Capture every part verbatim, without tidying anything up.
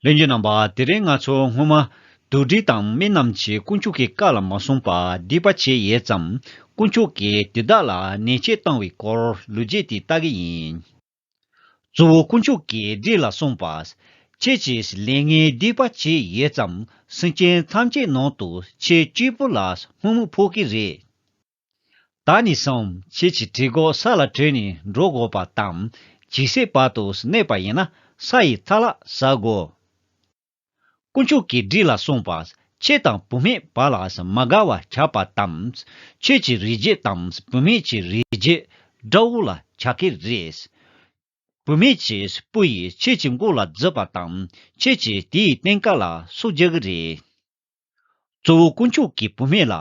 ལྷན་རྒྱས་རྣམ་པ། དེ་རིང་ང་ཚོ་སྔོན་མ་དུག་སྦྲུལ་དང་མི་རྣམས་ཀྱིས་དཀོན་མཆོག་གི་བཀའ་ལ་མ་སོང་བར་སྡིག་པ་བྱས་ཡོད་ཙང་། དཀོན་མཆོག་གིས་དེ་དག་ལ་ཉེས་ཆད་བཏང་བའི་སྐོར་ལོ་རྒྱུས་དེ་ལྟ་གི་ཡིན། གཙོ་བོ་དཀོན་མཆོག་གིས་སྦྲུལ་ལ་གསུངས་པ། ཁྱེད་ཀྱིས་ལས་ངན་སྡིག་པ་བྱས་ཡོད་ཙང་། སེམས་ཅན་ཐམས་ཅད་ནང་དུ་ཁྱེད་གཅིག་པུ་ལ་དམོད་མོ་ཕོག་གི་རེད། ད་ནས་བཟུང་ཁྱེད་ཀྱི་གྲི་མགོ་ས་ལ་བྲུས་ནས་འགྲོ་དགོས་པ་དང་། ཇི་སྲིད་བར་དུ་གནས་པ་ཡིན་ན་ས་ཡི་ཐལ་བ་ཟ་དགོས། དཀོན་མཆོག་གིས་སྦྲུལ་ལ་གསུངས་པ། ཁྱེད་དང་བུད་མེད་བར་ལ་མ་དགའ་བ་ཆགས་པ་དང་། ཁྱེད་ཀྱི་རིགས་རྒྱུད་དང་བུད་མེད་ཀྱི་རིགས་རྒྱུད་དགྲ་བོ་ལ་ཆགས་ཀྱི་རེད། བུད་མེད་ཀྱི་སྤུ་ཡིས་ཁྱེད་ཀྱི་མགོ་ལ་འཛུད་པ་དང་། ཁྱེད་ཀྱིས་དེའི་སྟེང་ཀ་ལ་སོ་རྒྱག་གི་རེད། གཙོ་བོ་དཀོན་མཆོག་གིས་བུད་མེད་ལ།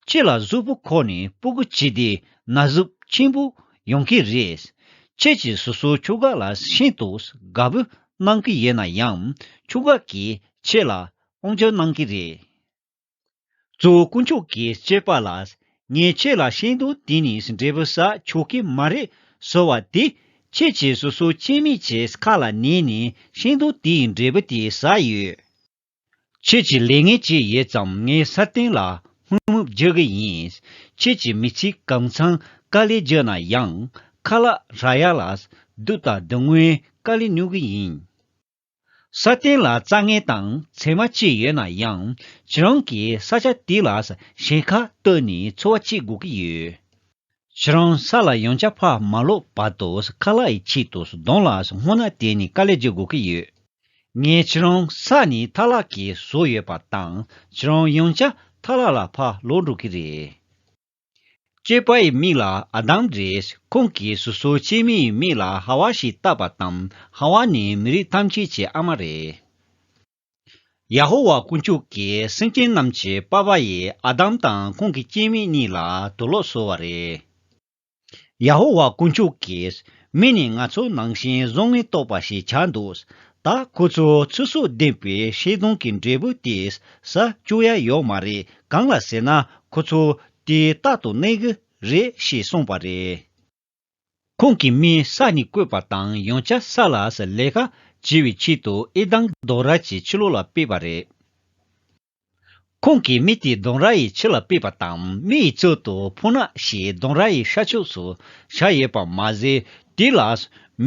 ཁྱེད་ལ་གཟུགས་པོ་ཁོག་ནས་སྤུ་གུ་སྐྱེས་ཏེ་ན་ཟུག་ཆེན་པོ་ཡོང་གི་རེད། ཁྱེད་ཀྱིས་སོ་སོའི་ཁྱོ་ག་ལ་ཤིན་ཏུ་དགའ་པོ་གནང་གི་ཡོད་ན་ཡང་། ཁྱོ་ག་གིས་ཁྱེད་ལ་དབང་སྒྱུར་གནང་གི་རེད། གཙོ་བོ་དཀོན་མཆོག་གིས་སྐྱེས་པ་ལ། ངས་ཁྱེད་ལ་ཤིང་སྡོང་དེ་ནས་འབྲས་བུ་ཟ་ཆོག་གི་མ་རེད་ཟེར་བ་དེ། ཁྱེད་ཀྱིས་སོ་སོའི་སྐྱེ་དམན་གྱི་ཁ་ལ་ཉན་ནས་ཤིང་སྡོང་དེའི་འབྲས་བུ་དེ་ཟ་ཡོད། ཁྱེད་ཀྱིས་ལས་ངན་བྱས་ཡོད་ཙང་། ངས་ས་སྟེང་ལ་དམོད་མོ་རྒྱག་གི་ཡིན། ཁྱེད་ཀྱིས་མི་ཚེ་གང་ཚང་དཀའ་ལས་བརྒྱབ་ན་ཡང་། ཁ་ལག་རག་ཡ་ལ་སྡུག་དང་སྡུག་བསྔལ་དཀའ་ལས་མྱོང་གི་ཡིན། ས་སྟེང་ལ་རྩྭ་ངན་དང་ཚེར་མ་ཅི་ཡོད་ན་ཡང་། ཁྱེད་རང་གིས་ས་ཆ་དེ་ལ་ཞེན་ཁ་གཏོད་ནས་འཚོ་བ་སྐྱེལ་དགོས་ཀྱི་ཡོད། ཁྱེད་རང་ས་ལ་ཡང་བསྐྱར་ཕར་མ་ལོག་བར་དུ། ཁ་ལག་གི་ཆེད་དུ་གདོང་ལ་སྔོ་ནག་བསྟན་ནས་དཀའ་ལས་སྤྱོད་དགོས་ཀྱི་ཡོད། ངས་ཁྱེད་རང་ས་ནས་ཐལ་བ་གིས་བཟོས་ཡོད་པ་དང་། ཁྱེད་རང་ཡང་བསྐྱར་ཐལ་བ་ལ་ཕར་ལོག་འགྲོ་གི་རེད། སྐྱེས་པ་ཡི་མིང་ལ་ཨ་དམ་རེད། ཁོང་གིས་སོ་སོའི་སྐྱེ་དམན་ཡི་མིང་ལ་ཧ་ཝ་ཞེས་བཏགས་པ་དང་། ཧ་ཝ་ནི་མི་རིགས་ཐམས་ཅད་ཀྱི་ཨ་མ་རེད། ཡ་ཧོ་ཝཱ་དཀོན་མཆོག་གིས་སེམས་ཅན་རྣམས་ཀྱི་པ་ཕ་ཡི་ཨ་དམ་དང་ཁོང་གི་སྐྱེ་དམན་གཉིས་ལ་དུག་ལོག་བཟོས་པ་རེད། ཡ་ཧོ་ཝཱ་དཀོན་མཆོག་གིས། མི་ནི་ང་ཚོ་ནང་བཞིན་བཟང་ངན་རྟོགས་པ་ཞིག་ཆགས་འདུག་ད་ཁོ་ཚོ་ཚེ་སྲོག་ལྡན་པའི་ཤིང་སྡོང་གི་འབྲས་བུ་དེ་ཟ་བཅུག་ཡ་ཡོད་མ་རེད། གང་ལ་ཟེར་ན་ཁོ་ཚོ་དེ་རྟག་ཏུ་གནས་ཀྱི་རེད་ཞེས་གསུངས་པ་རེད། ཁོང་གིས་མི་ས་ནས་བཀོད་པ་དང་། ཡང་བསྐྱར་ས་ལ་ལས་ཀ་བྱེད་པའི་ཆེད་དུ་ཨེ་དམ་གྱི་ལྡོམ་ར་གྱི་ཕྱི་ལོགས་ལ་ཕུད་པ་རེད། ཁོང་གིས་མི་དེ་ལྡོམ་ར་ཡི་ཕྱི་ལ་ཕུད་པ་དང་། མི་ཡི་ཚབ་ཏུ་ཕོ་ཉ་ཞིག་ལྡོམ་ར་ཡི་ཤར་ཕྱོགས་སུ་བཞག་ཡོད་པ་མ་ཟད། དེ་ལ་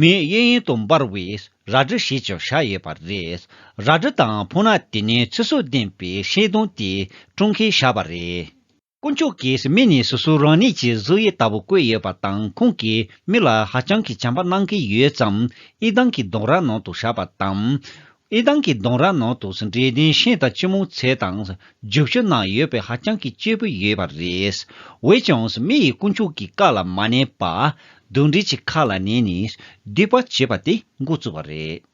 མེ་གཡས་གཡོན་དུ་འབར་བའི་རལ་གྲི་ཞིག་ཀྱང་བཞག་ཡོད་པ་རེད། རལ་གྲི་དང་ཕོ་ཉ་དེ་ནི་ཚེ་སྲོག་ལྡན་པའི་ཤིང་སྡོང་དེ་དཀྲོག་མཁན་བཞག་པ་རེད། དཀོན་མཆོག་གིས་མི་ནི་སོ་སོ་རང་ཉིད་ཀྱི་གཟུགས་དབྱིབས་ལྟ་བུ་བཀོད་ཡོད་པ་དང་། ཁོང་གིས་མི་ལ་ཧ་ཅང་གི་བྱམས་པ་གནང་གི་ཡོད་ཙང་། ཨེ་དམ་གྱི་ལྡོམ་ར་ནང་དུ་བཞག་པ་དང་། ཨེ་དམ་གྱི་ལྡོམ་ར་ནང་དུ་འབྲས་ལྡན་ཤིང་དང་སྐྱེད་མོས་ཚལ་དང་། རྒྱུག་ཆུ་རྣམས་ཡོད་པའི་ཧ་ཅང་གི་སྐྱིད་པོ་ཡོད་པ་རེད། འོན་ཀྱང་མི་ཡིས་དཀོན་མཆོག་གི་བཀའ་ལ་མ་ཉན་པར། གདོན་འདྲེ་གྱི་ཁ་ལ་ཉན་ནས་སྡིག་པ་བྱས་པ་དེ་འགོ་བཙུགས་པ་རེད།